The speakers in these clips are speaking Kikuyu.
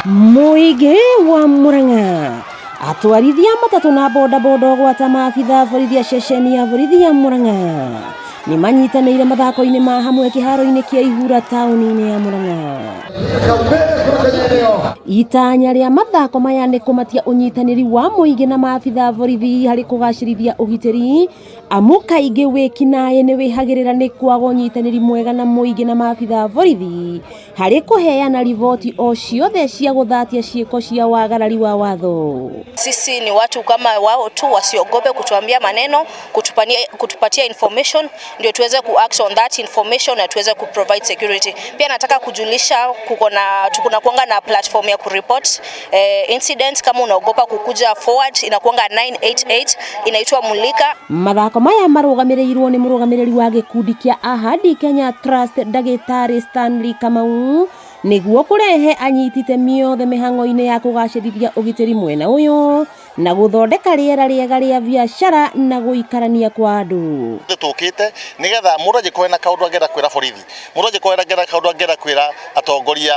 Mũingĩ wa Murang'a atwarithia matatũ na bodaboda ũgwata maabitha borithi a ceceni ya borithi ya Murang'a nĩ manyitanĩire mathako-inĩ ma hamwe kĩharo-inĩ kĩa Ihura taũni-inĩ ya Murang'a. Itanya rĩa mathako maya nĩ kũmatia ũnyitanĩri wa mũingĩ na maabitha borithi harĩ kũgacĩrithia ũgitĩri amu kaingĩ wĩkinaĩ nĩ wĩhagĩrĩra nĩ kwaga ũnyitanĩri mwega na mũingĩ na maabitha borithi harĩ kũheana riboti o ciothe cia gũthatia ciĩko cia wagarari wa watho. Sisi ni watu kama wao tu, wasiogope kutuambia maneno, kutupatia information ndio tuweze ku act on that information na tuweze ku provide security. Pia nataka kujulisha kuko na tukuna kuanga na platform ya kureport incidents. Kama unaogopa kukuja forward, inakuanga 988, inaitwa Mulika. Mathako maya marũgamĩrĩirwo nĩ mũrũgamĩrĩri wa gĩkundi kĩa Ahadi Kenya Trust ndagĩtarĩ Stanley Kamau nĩguo kũrehe anyiti itemi othe mĩhang'o-inĩ ya kũgacĩrithia ũgitĩri mwena ũyũ na gũthondeka rĩera rĩega rĩa biacara na gũikarania kwa andũ. Tũkĩte nĩgetha mũndũ angĩkorwo ena kaũndũ angĩenda kwĩra borithi, mũndũ angĩkorwo angĩenda kaũndũ angĩenda kwĩra atongoria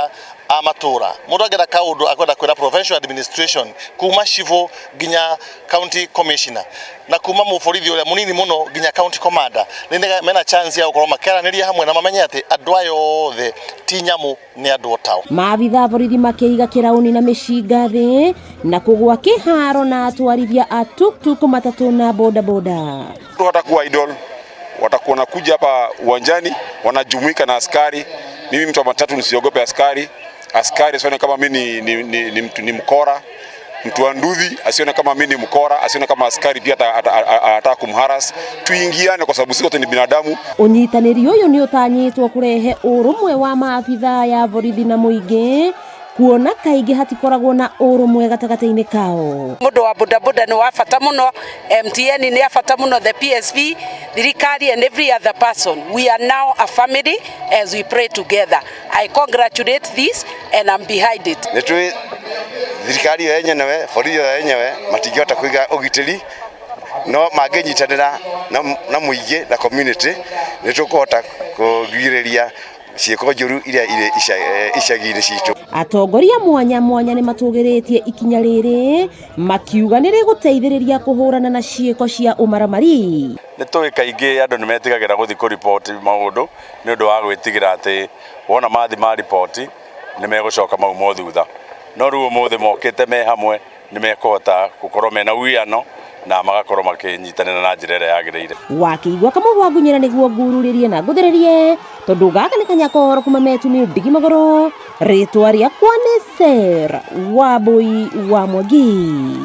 a matũra, mũndũ angĩenda kaũndũ akwenda kwĩra provincial administration kuma civil nginya county commissioner na kuma mũborithi ũrĩa mũnini mũno nginya county commander, nĩ mena chance ya gũkorwo makĩaranĩria hamwe na mamenye atĩ andũ aya othe ti nyamũ, nĩ andũ o tao. Maabitha borithi makĩiga kĩrauni na mĩcinga thĩ na kũgwa kĩharo na atwarithia a tuktuk, matatũ na bodaboda. Watakuwa idle, watakuwa wanakuja hapa uwanjani, wanajumuika na askari. Mimi mtu wa matatu nisiogope askari, askari asione kama mimi ni mtu ni mkora, mtu wa nduthi asione kama mimi ni mkora, asione kama askari pia anataka kumharass. Tuingiane kwa sababu sisi wote ni binadamu. Ũnyitanĩri ũyũ nĩ ũtanyĩtwo kũrehe ũrũmwe wa maabitha ya borithi na mũingĩ kuona kaingĩ hatikoragwo na ũrũmwe gatagatĩ-inĩ kao. Mundu wa bodaboda ni wa bata muno, MTN ni ya bata muno, the PSV, thirikari and every other person. We are now a family as we pray together. I congratulate this and I'm behind it. Nĩ tũĩ thirikari yo yenyewe, borithi yo yenyewe matingĩhota kũiga ũgitĩri, no mangĩnyitanĩra na mũingĩ na community nĩ tũkũhota kũgirĩrĩria ciĩko njũru iria irĩ icagi-inĩ citũ. Atongoria mwanya mwanya nĩ matũgĩrĩtie ikinya rĩrĩ makiuga nĩ rĩgũteithĩrĩria kũhũrana na ciĩko cia ũmaramari. Nĩ tũĩ kaingĩ andũ nĩ metigagĩra gũthiĩ kũriboti maũndũ nĩ ũndũ wa gwĩtigĩra atĩ wona mathi ma riboti nĩ megũcoka maumwo thutha, no rĩu ũmũthĩ mokĩte me hamwe nĩ mekũhota gũkorwo mena uwiano na magakorwo makĩnyitanĩra na njĩra ĩrĩa yagĩrĩire. Wakĩigua kamũgwa ngunyĩra nĩguo ngururĩrie na ngũthĩrĩrie tondũ gaka nĩ kanya kohoro kuma metu nĩ ndigi magũrũ. Rĩtwa rĩakwa nĩ Sarah Wambui wa Mwangi.